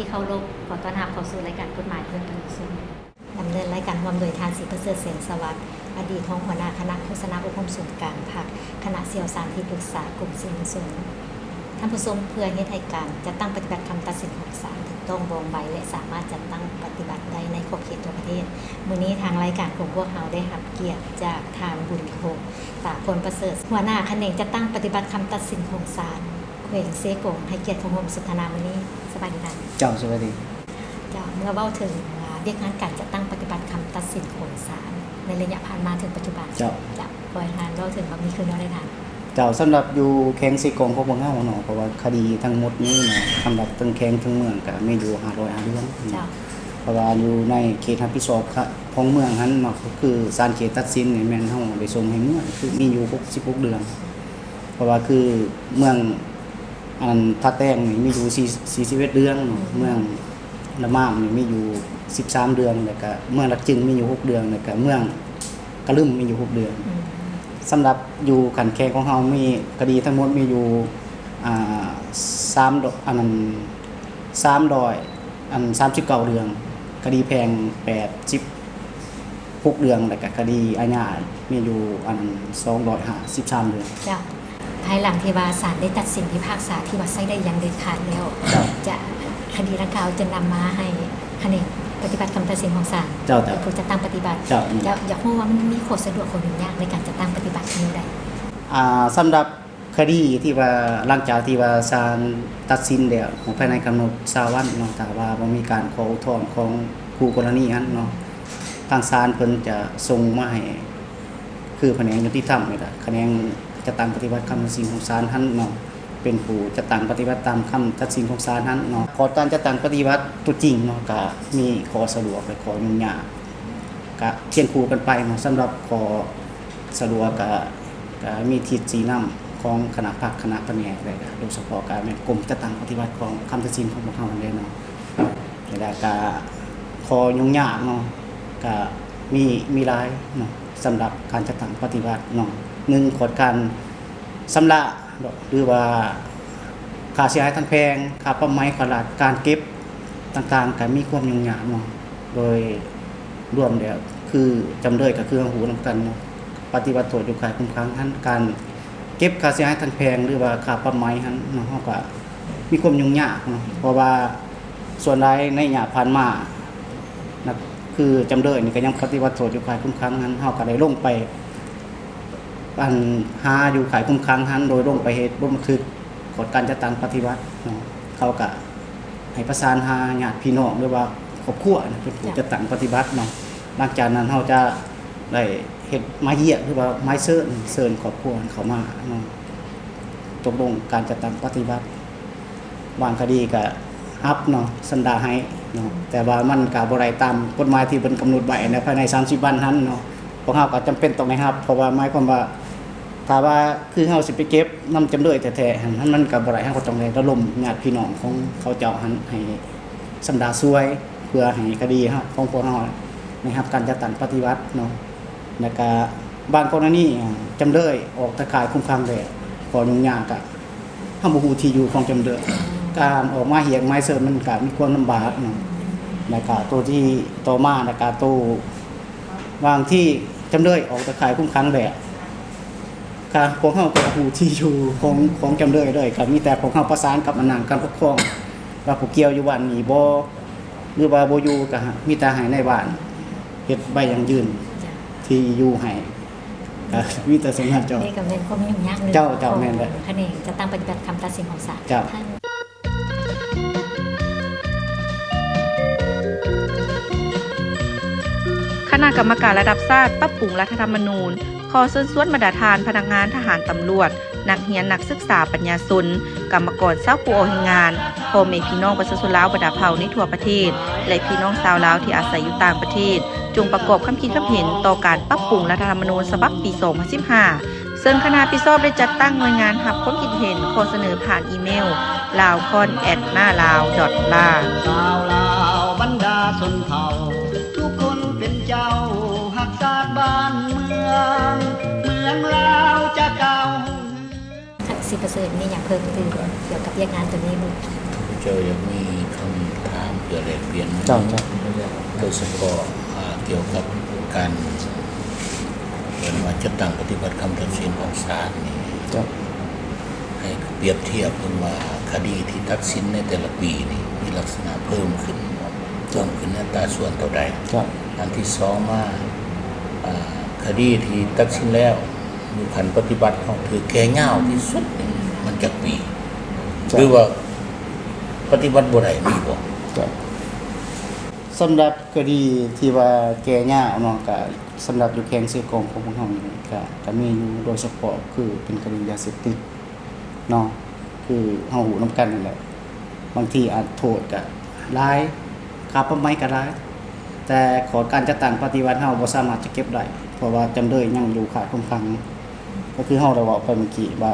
ເຄົາລົບ ຂໍຕ້ອນຮັບເຂົ້າສູ່ລາຍການກົດໝາຍເພື່ອປະຊາຊົນ. ດຳເນີນລາຍການຮ່ວມໂດຍທ່ານ ສີປະເສີດ ແສງສະຫວັດ ອະດີດຮອງຫົວໜ້າຄະນະໂຄສະນາອົບຮົມສູນກາງພັກ, ຄະນະຊ່ຽວຊານທີ່ປຶກສາກົມສື່ມວນຊົນ. ທ່ານຜູ້ຊົມ, ເພື່ອເຮັດໃຫ້ການຈັດຕັ້ງປະຕິບັດຄຳຕັດສິນຂອງສານຖືກຕ້ອງ ວ່ອງໄວ ແລະ ສາມາດຈັດຕັ້ງປະຕິບັດໄດ້ໃນຂອບເຂດທົ່ວປະເທດ, ມື້ນີ້ທາງລາຍການຂອງພວກເຮົາໄດ້ຮັບກຽດຈາກທ່ານ ບຸນຄົງ ຕາພອນປະເສີດ ຫົວໜ້າຂະແໜງຈັດຕັ້ງປະຕິບັດຄຳຕັດສິນຂອງສານແຂວງເຊກອງ ໃຫ້ກຽດເຂົ້າຮ່ວມສົນທະນາມື້ນີ້. ສະບາຍດີທ່ານ. ເຈົ້າ, ສະບາຍດີ. ເຈົ້າ, ເມື່ອເວົ້າເຖິງ ອາ ວຽກງານການຈັດຕັ້ງປະຕິບັດຄຳຕັດສິນຂອງສານໃນໄລຍະຜ່ານມາເຖິງປັດຈຸບັນ. ເຈົ້າ. ເຈົ້າ, ຂໍໃຫ້ທ່ານເວົ້າເຖິງວ່າມີຄືແນວໃດທ່ານ? ເຈົ້າ, ສຳລັບຢູ່ແຂວງເຊກອງຂອງພວກເຮົາເນາະ, ເພາະວ່າຄະດີທັງໝົດນີ້ເນາະ, ສຳລັບທັງແຂວງທັງເມືອງກໍມີຢູ່ຫ້າຮ້ອຍຫ້າເລື່ອງ. ເຈົ້າ. ເພາະວ່າຢູ່ໃນເຂດຮັບຜິດຊອບຂະ ຂອງເມືອງຫັ້ນເນາະ, ກໍຄືສານເຂດຕັດສິນນີ້ແມ່ນເຮົາໄດ້ສົ່ງໃຫ້ເມືອງ ຄືມີຢູ່ຫົກສິບຫົກເລື່ອງ. ເພາະວ່າຄືເມືອງ ອັນ ທ່າແຕງນີ້ມີຢູ່ສີ່ ສີ່ສິບເອັດເລື່ອງເນາະ, ເມືອງລະມາມນີ້ມີຢູ່ສິບສາມເລື່ອງ, ແລ້ວກະເມືອງຫຼັກຈຶງມີຢູ່ຫົກເລື່ອງ, ແລ້ວກະເມືອງກະລຶມມີຢູ່ຫົກເລື່ອງ. ອືມ. ສຳລັບຢູ່ຂັ້ນແຂວງຂອງເຮົາມີຄະດີທັງໝົດມີຢູ່ ອ່າ ສາມ ອັນນັ້ນ ສາມຮ້ອຍ ອັນ ສາມສິບເກົ້າເລື່ອງ, ຄະດີແພ່ງແປດສິບຫົກເລື່ອງ ແລ້ວກະຄະດີອາຍາມີຢູ່ ອັນ ສອງຮ້ອຍຫ້າສິບສາມເລື່ອງ. ເຈົ້າ. ພາຍຫຼັງທີ່ວ່າສານໄດ້ຕັດສິນພິພາກສາທີ່ວ່າໃຊ້ໄດ້ຢ່າງເດັດຂາດແລ້ວ, ເຈົ້າ. ຈະ ຄະດີດັ່ງກ່າວຈະນຳມາໃຫ້ຂະແໜງປະຕິບັດຄຳຕັດສິນຂອງສານ ເຈົ້າ, ເຈົ້າ. ເປັນຜູ້ຈັດຕັ້ງປະຕິບັດ. ເຈົ້າ. ອືມ. ເຈົ້າ, ຢາກຮູ້ວ່າມັນມີຂໍ້ສະດວກຂໍ້ຫຍຸ້ງຍາກໃນການຈັດຕັ້ງປະຕິບັດແນວໃດ? ອ່າ, ສຳລັບ ຄະດີທີ່ວ່າ ຫຼັງຈາກທີ່ວ່າສານຕັດສິນແລ້ວ ພາຍໃນກຳນົດຊາວວັນເນາະ, ຖ້າວ່າບໍ່ມີການຂໍອຸດທອນຂອງຄູ່ກໍລະນີຫັ້ນເນາະ, ທາງສານເພິ່ນຈະສົ່ງມາໃຫ້ ຄືພະແນກຍຸຕິທຳນີ້ລະ, ຂະແໜງຈັດຕັ້ງປະຕິບັດຄຳຕັດສິນຂອງສານຫັ້ນເນາະ, ເປັນຜູ້ຈັດຕັ້ງປະຕິບັດຕາມຄຳຕັດສິນຂອງສານຫັ້ນເນາະ. ຂອບການຈັດຕັ້ງປະຕິບັດຕົວຈິງເນາະ ກະມີຂໍ້ສະດວກ ແລະ ຂໍ້ຫຍຸ້ງຍາກ ກະຄຽງຄູ່ກັນໄປເນາະ. ສຳລັບຂໍ້ ສະດວກກະ ກະມີທິດຊີ້ນຳຂອງຄະນະພັກຄະນະພະແນກ ແລະ ໂດຍສະເພາະກະແມ່ນກົມຈັດຕັ້ງປະຕິບັດຂອງຄຳຕັດສິນຂອງພວກເຮົາຫັ້ນແຫຼະເນາະ. ແລ້ວກະຂໍ້ຫຍຸ້ງຍາກເນາະ ກະມີ ມີຫຼາຍເນາະ ສຳລັບການຈັດຕັ້ງປະຕິບັດເນາະ. ໜຶ່ງ ຂອດການຊຳລະ ຫຼືວ່າຄ່າເສຍຫາຍທາງແພ່ງ, ຄ່າປັບໃໝ, ຄ່າລາດ, ການເກັບຕ່າງໆ ກະມີຄວາມຫຍຸ້ງຍາກເນາະ. ໂດຍ ລວມແລ້ວຄືຈຳເລີຍກໍຄືເຮົາຮູ້ນຳກັນເນາະ ປະຕິບັດໂທດຢູ່ຄ້າຍຄຸມຂັງຫັ້ນ ການເກັບຄ່າເສຍຫາຍທາງແພ່ງ ຫຼືວ່າຄ່າປັບໃໝຫັ້ນເນາະ ເຮົາກໍມີຄວາມຫຍຸ້ງຍາກເນາະ ເພາະວ່າສ່ວນຫຼາຍໃນໄລຍະຜ່ານມານະ ຄືຈຳເລີຍນີ້ກໍຍັງປະຕິບັດໂທດຢູ່ຄ້າຍຄຸມຂັງຫັ້ນ ເຮົາກໍໄດ້ລົງໄປ ອັນ ຫາຢູ່ຄ້າຍຄຸມຂັງຫັ້ນ ໂດຍລົງໄປເຮັດລົງບັນທຶກກວດກາຈັດຕັ້ງປະຕິບັດເນາະ ເຂົາກໍ ໃຫ້ປະສານຫາຍາດພີ່ນ້ອງ ຫຼືວ່າຄອບຄົວເປັນຜູ້ ເຈົ້າ ຈັດຕັ້ງປະຕິບັດເນາະ. ຫຼັງຈາກນັ້ນເຮົາຈະໄດ້ເຮັດໝາຍຮຽກ ຫຼືວ່າໝາຍເຊີນ ເຊີນຄອບຄົວເຂົ້າມາເນາະ ຕົກລົງການຈັດຕັ້ງປະຕິບັດ. ບາງຄະດີກະຮັບເນາະ ສັນດາໃຫ້ເນາະ ແຕ່ວ່າມັນກະບໍ່ໄດ້ຕາມກົດໝາຍທີ່ເພິ່ນກຳນົດໄວ້ໃນພາຍໃນສາມສິບວັນຫັ້ນເນາະ. ພວກເຮົາກໍຈຳເປັນຕ້ອງໄດ້ຮັບ ເພາະວ່າໝາຍຄວາມວ່າ ຖ້າວ່າຄືເຮົາຊິໄປເກັບນຳຈຳເລີຍແທ້ໆຫັ້ນ ມັນກໍບໍ່ໄດ້ ເຮົາກໍຕ້ອງໄດ້ລະດົມຍາດພີ່ນ້ອງຂອງເຂົາເຈົ້າຫັ້ນ ໃຫ້ສຳດາຊ່ວຍ ເພື່ອໃຫ້ຄະດີເຮົາ ຂອງພວກເຮົາໄດ້ຮັບການຈັດຕັ້ງປະຕິບັດເນາະ. ແລ້ວກະບາງກໍລະນີ ອາ ຈຳເລີຍອອກຈາກຄ້າຍຄຸມຂັງແລ້ວ ກໍຫຍຸ້ງຍາກ ກະເຮົາບໍ່ຮູ້ທີ່ຢູ່ຂອງຈຳເລີຍ ການອອກໝາຍຮຽກໝາຍເຊີນມັນກະມີຄວາມລຳບາກເນາະ. ແລ້ວກະໂຕທີ່ຕໍ່ມາ ແລ້ວກະໂຕ ບາງທີຈຳເລີຍອອກຈາກຄ້າຍຄຸມຂັງແລ້ວ ກະພວກເຮົາກໍບໍ່ຮູ້ທີ່ຢູ່ຂອງ ຂອງຈຳເລີຍເລີຍ ກະມີແຕ່ພວກເຮົາປະສານກັບອຳນາດການປົກຄອງ ວ່າຜູ້ກ່ຽວຢູ່ບ້ານນີ້ບໍ່ ຫຼືວ່າບໍ່ຢູ່ ກະມີແຕ່ໃຫ້ນາຍບ້ານເຮັດໃບຢັ້ງຢືນທີ່ຢູ່ໃຫ້ ກະມີແຕ່ສ່ຳນັ້ນເຈົ້າ. ນີ້ກໍແມ່ນຄວາມຫຍຸ້ງຍາກໜຶ່ງ ເຈົ້າ ເຈົ້າ ຂອງ ແມ່ນແຫຼະ ຂະແໜງຈັດຕັ້ງປະຕິບັດຄຳຕັດສິນຂອງສານ ເຈົ້າ. ຄະນະກຳມະການລະດັບຊາດປັບປຸງລັດຖະທຳມະນູນ ຂໍເຊີນຊວນບັນດາທ່ານພະນັກງານ, ທະຫານ, ຕຳຫຼວດ, ນັກຮຽນ, ນັກສຶກສາ, ປັນຍາຊົນ, ກຳມະກອນ, ຊາວຜູ້ອອກແຮງງານ, ພໍ່ແມ່ພີ່ນ້ອງປະຊາຊົນລາວບັນດາເຜົ່າໃນທົ່ວປະເທດ ແລະ ພີ່ນ້ອງຊາວລາວທີ່ອາໄສຢູ່ຕ່າງປະເທດ ຈົ່ງປະກອບຄຳຄິດຄຳເຫັນຕໍ່ການປັບປຸງລັດຖະທຳມະນູນສະບັບປີສອງພັນສິບຫ້າ ເຊິ່ງຄະນະຮັບຜິດຊອບໄດ້ຈັດຕັ້ງໜ່ວຍງານຮັບຄວາມຄິດເຫັນ ຂໍສະເໜີຜ່ານອີເມວ lawcon at nalao dot la. ຊາວລາວບັນດາຊົນເຜົ່າ ທຸກຄົນເປັນເຈົ້າ ຮັກຊາດບ້ານເມືອງ ເມືອງລາວຈະກ້າວຮຸ່ງເຮືອງ. ສິປະເສີດ ມີຫຍັງເພີ່ມຕື່ມກ່ຽວກັບວຽກງານໂຕນີ້ບໍ່? ເຈົ້າຢາກມີຄຳຖາ ເພື່ອແລກປ່ຽນ ເຈົ້າ ເຈົ້າ ໂດຍສະເພາະ ອ່າ ກ່ຽວກັບການ ເອີ້ນວ່າຈັດຕັ້ງປະຕິບັດຄຳຕັດສິນຂອງສານນີ້ ເຈົ້າ ໃຫ້ປຽບທຽບເບິ່ງວ່າຄະດີທີ່ຕັດສິນໃນແຕ່ລະປີນີ້ ມີລັກສະນະເພີ່ມຂຶ້ນບໍ່ ເພີ່ມຂຶ້ນໃນອັດຕາສ່ວນເທົ່າໃດ. ເຈົ້າ ອັນທີສອງມາ ອ່າ ຄະດີທີ່ຕັດສິນແລ້ວ ຢູ່ຂັ້ນປະຕິບັດເຮົາຖືກແກ່ຍາວທີ່ສຸດນີ້ ມັນຈັກປີ? ເຈົ້າ ຫຼືວ່າປະຕິບັດບໍ່ໄດ້ ມີບໍ່? ເຈົ້າ ສຳລັບຄະດີທີ່ວ່າແກ່ຍາວເນາະ ກະສຳລັບຢູ່ແຂວງເຊກອງຂອງພວກເຮົານີ້ ກະ ກະມີຢູ່ ໂດຍສະເພາະຄືເປັນຄະດີຢາເສບຕິດເນາະ ຄືເຮົາຮູ້ນຳກັນນັ້ນແຫຼະ ບາງທີອາດໂທດກະຫຼາຍ ຄ່າປັບໃໝກະຫຼາຍ ແຕ່ຂອງການຈັດຕັ້ງປະຕິບັດເຮົາບໍ່ສາມາດຈະເກັບໄດ້ ເພາະວ່າຈຳເລີຍຍັງຢູ່ຄ້າຍຄຸມຂັງ. ກໍຄືເຮົາໄດ້ເວົ້າໄປເມື່ອກີ້ວ່າ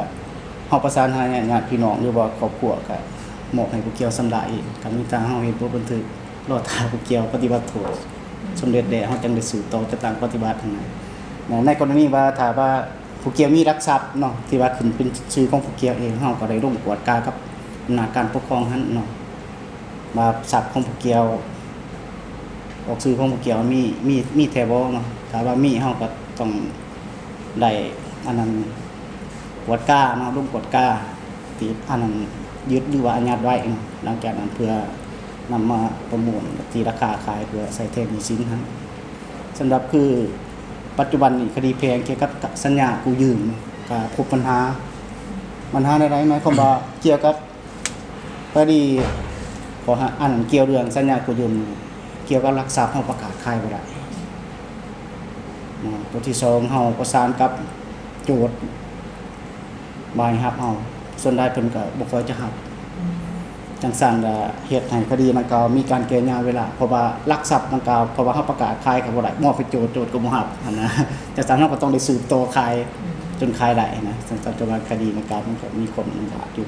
ເຮົາປະສານຫາຍາດພີ່ນ້ອງ ຫຼືວ່າຄອບຄົວ ກະມອບໃຫ້ຜູ້ກ່ຽວຊຳລະເອງ ກະມີແຕ່ເຮົາເຮັດບົດບັນທຶກ ລໍຖ້າຜູ້ກ່ຽວປະຕິບັດໂທດສຳເລັດແລ້ວ ເຮົາຈັ່ງໄດ້ສືບຕໍ່ຈັດຕັ້ງປະຕິບັດຫັ້ນນະ. ໃນກໍລະນີວ່າ ຖ້າວ່າຜູ້ກ່ຽວມີຫຼັກຊັບເນາະ ທີ່ວ່າຂຶ້ນເປັນຊື່ຂອງຜູ້ກ່ຽວເອງ ເຮົາກໍໄດ້ລົງກວດກາກັບອຳນາດການປົກຄອງຫັ້ນເນາະ ວ່າຊັບຂອງຜູ້ກ່ຽວ ອອກຊື່ຂອງຜູ້ກ່ຽວມີ ມີ ມີແທ້ບໍ່ເນາະ? ຖ້າວ່າມີ ເຮົາກໍຕ້ອງໄດ້ອັນນັ້ນ ກວດກາເນາະ ລົງກວດກາ ຕິດອັນນັ້ນ ຍຶດ ຫຼືວ່າອາຍັດໄວ້ເນາະ. ຫຼັງຈາກນັ້ນເພື່ອນຳມາປະມູນ ຕີລາຄາຂາຍ ເພື່ອໃຊ້ແທນໜີ້ສິນຫັ້ນ. ສຳລັບຄືປັດຈຸບັນນີ້ ຄະດີແພ່ງກ່ຽວກັບສັນຍາກູ້ຢືມ ກໍພົບບັນຫາ ບັນຫາໃດໆ ໝາຍຄວາມວ່າກ່ຽວກັບ ພໍດີ ຂໍຫາ ອັນ ກ່ຽວເລື່ອງສັນຍາກູ້ຢືມ ກ່ຽວກັບຫຼັກຊັບ ເຮົາປະກາດຂາຍບໍ່ໄດ້ເນາະ. ຕົວທີສອງ ເຮົາປະສານກັບໂຈດ ບ່າຍຮັບເຮົາ ສ່ວນຫຼາຍເພິ່ນກໍບໍ່ຄ່ອຍຈະຮັບ. ອືມ ຈັ່ງຊັ້ນລະເຮັດໃຫ້ຄະດີດັ່ງກ່າວມີການແກ່ຍາວເວລາ ເພາະວ່າຫຼັກຊັບດັ່ງກ່າວ ເພາະວ່າເຮົາປະກາດຂາຍກໍບໍ່ໄດ້ ມອບໃຫ້ໂຈດ ໂຈດກໍບໍ່ຮັບຫັ້ນນະ. ຈັ່ງຊັ້ນເຮົາກໍຕ້ອງໄດ້ສືບຕໍ່ຂາຍ ອືມ ຈົນຂາຍໄດ້ນະ. ຈັ່ງຊັ້ນ ແຕ່ວ່າຄະດີດັ່ງກ່າວມັນກໍມີຄວາມລຳບາກຢູ່.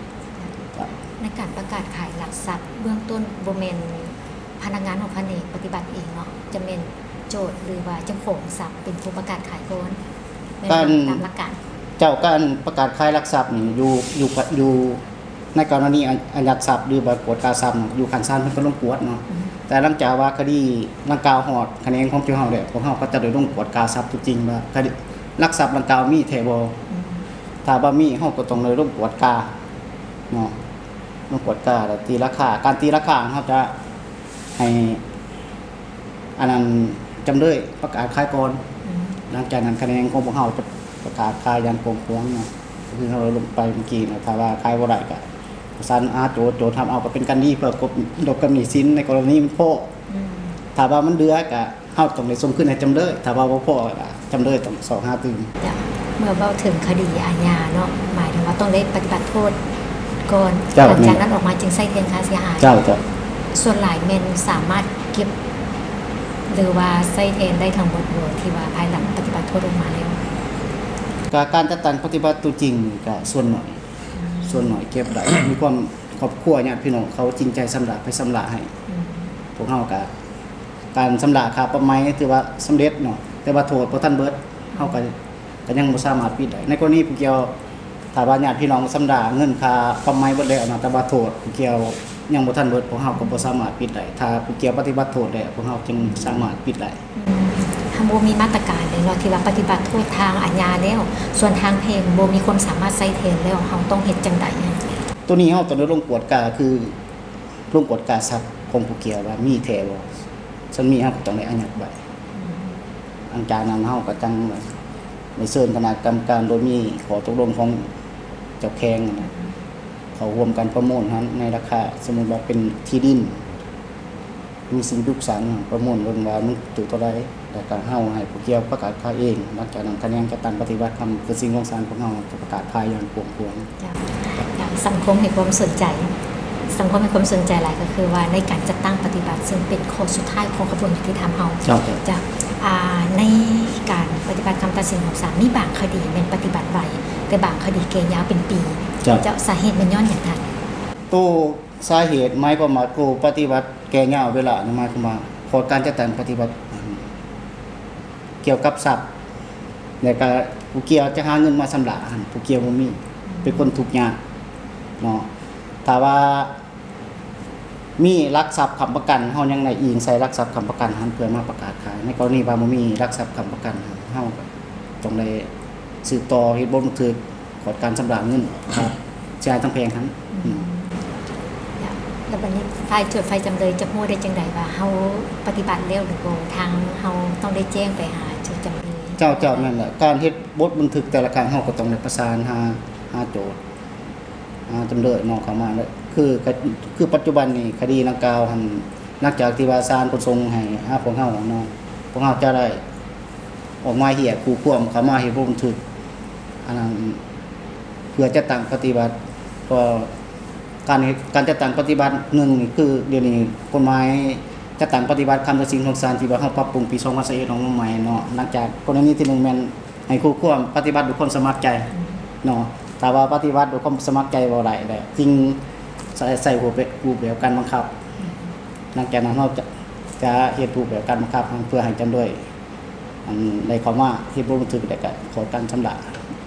ໃນການປະກາດຂາຍຫຼັກຊັບເບື້ອງຕົ້ນ ບໍ່ແມ່ນພະນັກງານຂອງພະແນກປະຕິບັດເອງເນາະ ຈະແມ່ນໂຈດ ຫຼືວ່າເຈົ້າຂອງຊັບເປັນຜູ້ປະກາດຂາຍກ່ອນ ແມ່ນບໍ່? ຕາມຫຼັກການ ເຈົ້າ ການປະກາດຂາຍຫຼັກຊັບນີ້ ຢູ່ ຢູ່ ຢູ່ໃນກໍລະນີອາ ອາຍັດຊັບ ຫຼືວ່າກວດກາຊັບ ຢູ່ຂັ້ນສານເພິ່ນກໍລົງກວດເນາະ. ອືມ ແຕ່ຫຼັງຈາກວ່າຄະດີດັ່ງກ່າວຮອດຂະແໜງຂອງພວກເຮົາແລ້ວ ພວກເຮົາກໍຈະໄດ້ລົງກວດກາຊັບຕົວຈິງວ່າ ຄະດີ ຫຼັກຊັບດັ່ງກ່າວມີແທ້ບໍ່? ອືມ ຖ້າວ່າມີ ເຮົາກໍຕ້ອງໄດ້ລົງກວດກາເນາະ ລົງກວດກາ ແລ້ວຕີລາຄາ ການຕີລາຄາ ເຮົາຈະໃຫ້ ອັນນັ້ນ ຈຳເລີຍປະກາດຂາຍກ່ອນ. ອືມ ຫຼັງຈາກນັ້ນຂະແໜງຂອງພວກເຮົາຈະປະກາດຂາຍຢ່າງກວ້າງຂວາງເນາະ. ຄືເຮົາລົງໄປເມື່ອກີ້ນະ ຖ້າວ່າຂາຍບໍ່ໄດ້ກໍປະສານຫາໂຈດ ໂຈດຮັບເອົາກໍເປັນການດີ ເພື່ອກົບ ລົດກັບໜີ້ສິນໃນກໍລະນີມັນພໍ້. ອືມ ຖ້າວ່າມັນເຫຼືອກໍ ເຮົາຕ້ອງໄດ້ສົ່ງຄືນໃຫ້ຈຳເລີຍ ຖ້າວ່າບໍ່ພໍກໍຈຳເລີຍຕ້ອງຊອກຫາຕື່ມ. ເຈົ້າ ເມື່ອເວົ້າເຖິງຄະດີອາຍາເນາະ ໝາຍເຖິງວ່າຕ້ອງໄດ້ປະຕິບັດໂທດກ່ອນ. ເຈົ້າ ຫຼັງຈາກນັ້ນອອກມາຈຶ່ງໃຊ້ແທນຄ່າເສຍຫາຍ. ເຈົ້າ ເຈົ້າ ສ່ວນຫຼາຍແມ່ນສາມາດເກັບ ຫຼືວ່າໃຊ້ແທນໄດ້ທັງໝົດບໍ່ ທີ່ວ່າພາຍຫຼັງປະຕິບັດໂທດອອກມາແລ້ວ? ກະການຈັດຕັ້ງປະຕິບັດຕົວຈິງນີ້ກະສ່ວນໜ້ອຍ ອືມ ສ່ວນໜ້ອຍເກັບໄດ້ ມີຄວາມ ຄອບຄົວຍາດພີ່ນ້ອງເຂົາຈິງໃຈຊຳລະ ໄປຊຳລະໃຫ້. ອືມ ພວກເຮົາກະ ການຊຳລະຄ່າປັບໃໝຖືວ່າສຳເລັດເນາະ ແຕ່ວ່າໂທດບໍ່ທັນເບິດ ເຮົາກະ ກະຍັງບໍ່ສາມາດປິດໄດ້. ໃນກໍລະນີຜູ້ກ່ຽວ ຖ້າວ່າຍາດພີ່ນ້ອງຊຳລະເງິນຄ່າປັບໃໝເບິດແລ້ວເນາະ ແຕ່ວ່າໂທດຜູ້ກ່ຽວຍັງບໍ່ທັນເບິດ ພວກເຮົາກໍບໍ່ສາມາດປິດໄດ້. ຖ້າຜູ້ກ່ຽວປະຕິບັດໂທດແລ້ວ ພວກເຮົາຈຶ່ງສາມາດປິດໄດ້. ອືມ ເຮົາບໍ່ມີມາດຕະການເລີຍເນາະ ທີ່ວ່າປະຕິບັດໂທດທາງອາຍາແລ້ວ ສ່ວນທາງແພ່ງບໍ່ມີຄວາມສາມາດໃຊ້ແທນແລ້ວ ເຮົາຕ້ອງເຮັດຈັ່ງໃດ? ໂຕນີ້ເຮົາຕ້ອງໄດ້ລົງກວດກາ ຄື ລົງກວດກາຊັບຂອງຜູ້ກ່ຽວວ່າມີແທ້ບໍ່? ຄັນມີ ເຮົາກໍຕ້ອງໄດ້ອາຍັດໄວ້. ອືມ ຫຼັງຈາກນັ້ນເຮົາກໍຈັ່ງໄດ້ເຊີນຄະນະກຳມະການ ໂດຍມີຂໍ້ຕົກລົງຂອງເຈົ້າແຂວງຫັ້ນນະ ເຂົ້າຮ່ວມກັນປະມູນຫັ້ນ ໃນລາຄາ ສົມມຸດວ່າເປັນທີ່ດິນ ມີສິ່ງປຶກສາ ປະເມີນເບິ່ງວ່າມັນຖືກເທົ່າໃດ ແລ້ວກະເຮົາໃຫ້ຜູ້ກ່ຽວປະກາດຂາຍເອງ. ຫຼັງຈາກນັ້ນຂະແໜງຈັດຕັ້ງປະຕິບັດຄຳຕັດສິນຂອງສານພວກເຮົາຈະປະກາດຂາຍຢ່າງກວ້າງຂວາງ. ເຈົ້າ ສັງຄົມໃຫ້ຄວາມສົນໃຈ ສັງຄົມໃຫ້ຄວາມສົນໃຈຫຼາຍ ກໍຄືວ່າໃນການຈັດຕັ້ງປະຕິບັດ ເຊິ່ງເປັນຂໍ້ສຸດທ້າຍຂອງຂະບວນຍຸຕິທຳເຮົາ. ເຈົ້າ ເຈົ້າ ເຈົ້າ ອ່າ ໃນການປະຕິບັດຄຳຕັດສິນຂອງສານ ມີບາງຄະດີແມ່ນປະຕິບັດໄວ ແຕ່ບາງຄະດີແກ່ຍາວເປັນປີ. ເຈົ້າ ເຈົ້າ ສາເຫດແມ່ນຍ້ອນຫຍັງທ່ານ? ໂຕ ສາເຫດໝາຍຄວາມວ່າໂຕປະຕິບັດແກ່ຍາວເວລານີ້ ໝາຍຄວາມວ່າ ເພາະການຈັດຕັ້ງປະຕິບັດ ອັນ ກ່ຽວກັບຊັບ ແລ້ວກະຜູ້ກ່ຽວຈະຫາເງິນມາຊຳລະຫັ້ນ ຜູ້ກ່ຽວບໍ່ມີ ເປັນຄົນທຸກຍາກເນາະ. ຖ້າວ່າ ມີຫຼັກຊັບຄ້ຳປະກັນ ເຮົາຍັງໄດ້ອີງໃສ່ຫຼັກຊັບຄ້ຳປະກັນຫັ້ນເພື່ອມາປະກາດຂາຍ. ໃນກໍລະນີວ່າບໍ່ມີຫຼັກຊັບຄ້ຳປະກັນ ເຮົາກໍຕ້ອງໄດ້ສືບຕໍ່ເຮັດບົດບັນທຶກຂອດການຊຳລະເງິນຄ່າເສຍຫາຍທາງແພ່ງຫັ້ນ. ອືມ ອືມ ແລ້ວ ແລ້ວບັດນີ້ຝ່າຍໂຈດຝ່າຍຈຳເລີຍຈະຮູ້ໄດ້ຈັ່ງໃດວ່າເຮົາປະຕິບັດແລ້ວຫຼືບໍ່? ທາງເຮົາຕ້ອງໄດ້ແຈ້ງໄປຫາໂຈດຈຳເລີຍ. ເຈົ້າ ເຈົ້າ ແມ່ນແຫຼະ. ການເຮັດບົດບັນທຶກແຕ່ລະຄັ້ງ ເຮົາກໍຕ້ອງໄດ້ປະສານຫາ ຫາໂຈດ ອ່າ ຈຳເລີຍເນາະ ເຂົ້າມາເລີຍ ຄື ຄືປັດຈຸບັນນີ້ ຄະດີດັ່ງກ່າວຫັ້ນ ຫຼັງຈາກທີ່ວ່າສານເພິ່ນສົ່ງໃຫ້ຫາພວກເຮົາເນາະ ພວກເຮົາຈະໄດ້ອອກໝາຍຮຽກຄູ່ຄວາມເຂົ້າມາເຮັດບົດບັນທຶກ ອັນນັ້ນ ເພື່ອຈັດຕັ້ງປະຕິບັດ. ກໍການເຮັດ ການຈັດຕັ້ງປະຕິບັດ ໜຶ່ງນີ້ຄື ດຽວນີ້ກົດໝາຍຈັດຕັ້ງປະຕິບັດຄຳຕັດສິນຂອງສານ ທີ່ວ່າເຮົາປັບປຸງປີສອງພັນຊາວເອັດອອກມາໃໝ່ເນາະ ຫຼັງຈາກກໍລະນີທີໜຶ່ງແມ່ນ ໃຫ້ຄູ່ຄວາມປະຕິບັດດ້ວຍຄວາມສະໝັກໃຈ ອືມ ເນາະ. ຖ້າວ່າປະຕິບັດດ້ວຍຄວາມສະໝັກໃຈບໍ່ໄດ້ແລ້ວ ຈຶ່ງໃຊ້ ໃຊ້ຮູບແບບ ຮູບແບບການບັງຄັບ. ອືມ ຫຼັງຈາກນັ້ນເຮົາຈະ ຈະເຮັດຮູບແບບການບັງຄັບເພື່ອໃຫ້ຈຳເລີຍ ອັນ ໄດ້ເຂົ້າມາເຮັດບົດບັນທຶກ ແລ້ວກະຂໍການຊຳລະ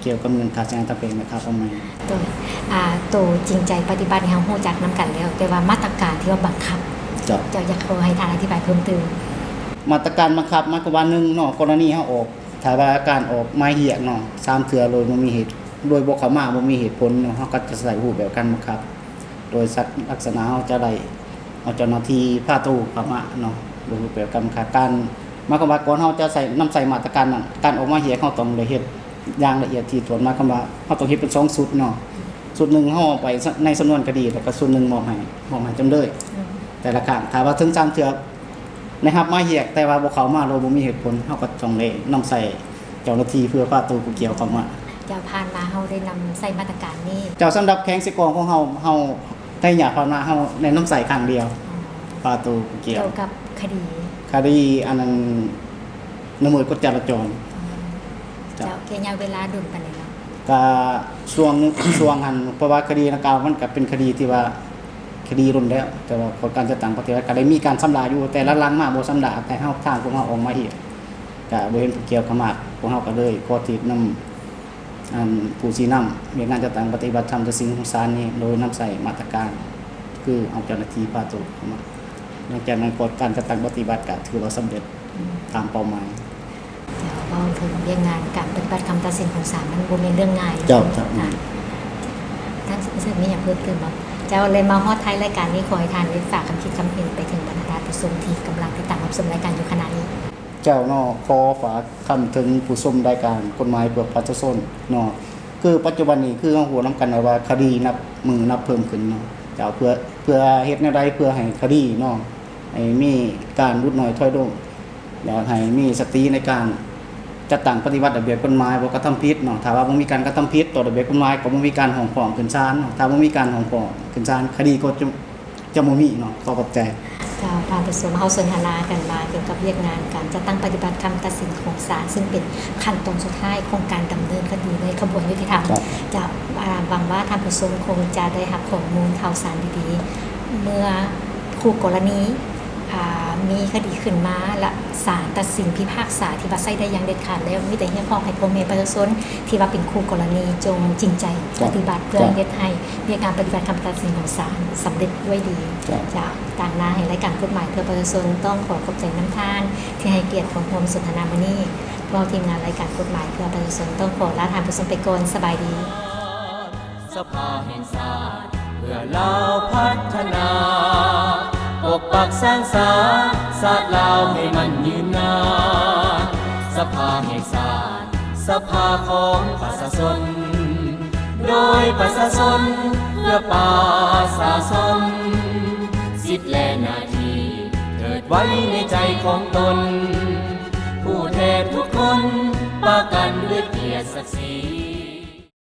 ກ່ຽວກັບເງິນຄ່າເສຍຫາຍທາງແພ່ງ ແລະ ຄ່າຄວາມໝາຍ. ໂດຍ ອ່າ ໂຕຈິງໃຈປະຕິບັດນີ້ເຮົາຮູ້ຈັກນຳກັນແລ້ວ ແຕ່ວ່າມາດຕະການທີ່ວ່າບັງຄັບ ເຈົ້າ ເຈົ້າ ຢາກຂໍໃຫ້ທ່ານອະທິບາຍເພີ່ມເຕີມ. ມາດຕະການບັງຄັບໝາຍຄວາມວ່າ ໜຶ່ງເນາະ ກໍລະນີເຮົາອອກ ຖ້າວ່າການອອກໝາຍຮຽກເນາະ ສາມເທື່ອໂດຍບໍ່ມີເຫດ ໂດຍບໍ່ເຂົ້າມາ ບໍ່ມີເຫດຜົນເນາະ ເຮົາກໍຈະໃຊ້ຮູບແບບການບັງຄັບ ໂດຍລັກສະນະເຮົາຈະໄດ້ເອົາເຈົ້າໜ້າທີ່ພາໂຕເຂົ້າມາເນາະ ໂດຍຮູບແບບການບັງຄັບ. ການ ໝາຍຄວາມວ່າ ກ່ອນເຮົາຈະໃຊ້ ນຳໃຊ້ມາດຕະການນັ້ນ ການອອກໝາຍຮຽກ ເຮົາຕ້ອງໄດ້ເຮັດຢ່າງລະອຽດຖີ່ຖ້ວນ ໝາຍຄວາມວ່າ ເຮົາຕ້ອງເຮັດເປັນສອງຊຸດເນາະ ຊຸດໜຶ່ງເຮົາເອົາໄປໃນສຳນວນຄະດີ ແລ້ວກໍຊຸດໜຶ່ງມອບໃຫ້ ມອບໃຫ້ຈຳເລີຍ ອືມ ແຕ່ລະຄັ້ງ. ຖ້າວ່າເຖິງສາມເທື່ອ ໄດ້ຮັບໝາຍຮຽກ ແຕ່ວ່າບໍ່ເຂົ້າມາໂດຍບໍ່ມີເຫດຜົນ ເຮົາກໍຕ້ອງໄດ້ນຳໃຊ້ເຈົ້າໜ້າທີ່ເພື່ອພາໂຕຜູ້ກ່ຽວເຂົ້າມາ. ເຈົ້າ ຜ່ານມາເຮົາໄດ້ນຳໃຊ້ມາດຕະການນີ້. ເຈົ້າ ສຳລັບແຂວງເຊກອງຂອງເຮົາ ເຮົາໃນໄລຍະຜ່ານມາເຮົາໄດ້ນຳໃຊ້ຄັ້ງດຽວ ອໍ ພາໂຕຜູ້ກ່ຽວ ກ່ຽວກັບຄະດີ ຄະດີອັນນັ້ນ ລະເມີດກົດຈະລາຈອນ. ອໍ ເຈົ້າ ເຈົ້າ ໄລຍະເວລາດົນປານໃດເນາະ? ກະຊ່ວງ ຊ່ວງຫັ້ນ ເພາະວ່າຄະດີດັ່ງກ່າວມັນກະເປັນຄະດີທີ່ວ່າ ຄະດີດົນແລ້ວ ແຕ່ວ່າການຈັດຕັ້ງປະຕິບັດກະໄດ້ມີການຊຳລະຢູ່ ແຕ່ຫຼັງໆມາບໍ່ຊຳລະ ແຕ່ເຮົາ ທາງພວກເຮົາອອກໝາຍຮຽກ ກະບໍ່ເຫັນຜູ້ກ່ຽວເຂົ້າມາ ພວກເຮົາກະເລີຍຂໍຕິດນຳ ອັນ ຜູ້ຊີ້ນຳວຽກງານຈັດຕັ້ງປະຕິບັດຄຳຕັດສິນຂອງສານນີ້ ໂດຍນຳໃຊ້ມາດຕະການ ຄືເອົາເຈົ້າໜ້າທີ່ພາໂຕເຂົ້າມາ. ຫຼັງຈາກນັ້ນກໍການຈັດຕັ້ງປະຕິບັດກະຖືວ່າສຳເລັດ ອືມ ຕາມເປົ້າໝາຍ. ເຈົ້າ ເວົ້າເຖິງວຽກງານການປະຕິບັດຄຳຕັດສິນຂອງສານ ມັນບໍ່ແມ່ນເລື່ອງງ່າຍເນາະ. ເຈົ້າ ເຈົ້າ ອືມ ທ່ານສຸພາສິດມີຫຍັງເພີ່ມເຕີມບໍ່? ເຈົ້າ ແລະ ມາຮອດທ້າຍລາຍການນີ້ ຂໍໃຫ້ທ່ານໄດ້ຝາກຄຳຄິດຄຳເຫັນໄປເຖິງບັນດາທ່ານຜູ້ຊົມທີ່ກຳລັງຕິດຕາມຮັບຊົມລາຍການຢູ່ຂະນະນີ້. ເຈົ້າເນາະ ຂໍຝາກຄຳເຖິງຜູ້ຊົມລາຍການກົດໝາຍເພື່ອປະຊາຊົນເນາະ ຄືປັດຈຸບັນນີ້ ຄືເຮົາຮູ້ນຳກັນແລ້ວວ່າ ຄະດີນັບມື້ນັບເພີ່ມຂຶ້ນເນາະ. ເຈົ້າ ເພື່ອ ເພື່ອເຮັດແນວໃດເພື່ອໃຫ້ຄະດີເນາະ ໃຫ້ມີການຫຼຸດໜ້ອຍຖອຍລົງ ແລ້ວໃຫ້ມີສະຕິໃນການຈັດຕັ້ງປະຕິບັດລະບຽບກົດໝາຍ ບໍ່ກະທຳຜິດເນາະ. ຖ້າວ່າບໍ່ມີການກະທຳຜິດຕໍ່ລະບຽບກົດໝາຍ ກໍບໍ່ມີການຟ້ອງຮ້ອງຂຶ້ນສານເນາະ. ຖ້າບໍ່ມີການຟ້ອງຮ້ອງຂຶ້ນສານ ຄະດີກໍຈະ ຈະບໍ່ມີເນາະ. ຂໍຂອບໃຈ. ເຈົ້າ ທ່ານຜູ້ຊົມ ເຮົາສົນທະນາກັນມາກ່ຽວກັບວຽກງານການຈັດຕັ້ງປະຕິບັດຄຳຕັດສິນຂອງສານ ຊຶ່ງເປັນຂັ້ນຕອນສຸດທ້າຍຂອງການດຳເນີນຄະດີໃນຂະບວນຍຸຕິທຳ. ເຈົ້າ ອາ ຫວັງວ່າທ່ານຜູ້ຊົມຄົງຈະໄດ້ຮັບຂໍ້ມູນຂ່າວສານດີໆ ເມື່ອຄູ່ກໍລະນີ ອາ ມີຄະດີຂຶ້ນມາ ແລະ ສານຕັດສິນພິພາກສາທີ່ວ່າໃຊ້ໄດ້ຢ່າງເດັດຂາດແລ້ວ ມີແຕ່ຮຽກຮ້ອງໃຫ້ພໍ່ແມ່ປະຊາຊົນທີ່ວ່າເປັນຄູ່ກໍລະນີຈົ່ງຈິງໃຈ ເຈົ້າ ປະຕິບັດ ເພື່ອ ເຈົ້າ ເຮັດໃຫ້ວຽກງານປະຕິບັດຄຳຕັດສິນຂອງສານສຳເລັດດ້ວຍດີ. ເຈົ້າ ເຈົ້າ ຕາງໜ້າໃຫ້ລາຍການກົດໝາຍເພື່ອປະຊາຊົນ ຕ້ອງຂໍຂອບໃຈນຳທ່ານທີ່ໃຫ້ກຽດເຂົ້າຮ່ວມສົນທະນາມື້ນີ້. ພວກເຮົາທີມງານລາຍການກົດໝາຍເພື່ອປະຊາຊົນ ຕ້ອງຂໍລາທ່ານຜູ້ຊົມໄປກ່ອນ. ສະບາຍດີ. ສະພາແຫ່ງຊາດ ເພື່ອລາວພັດທະນາ ປົກປັກສ້າງສາ ຊາດລາວໃຫ້ມັນຍືນນານ. ສະພາແຫ່ງຊາດ ສະພາຂອງປະຊາຊົນ ໂດຍປະຊາຊົນ ເພື່ອປະຊາຊົນ ສິດ ແລະ ໜ້າທີ່ ເທີດໄວ້ໃນໃຈຂອງຕົນ ຜູ້ແທນທຸກຄົນ ປະກັນດ້ວຍກຽດສັກສີ.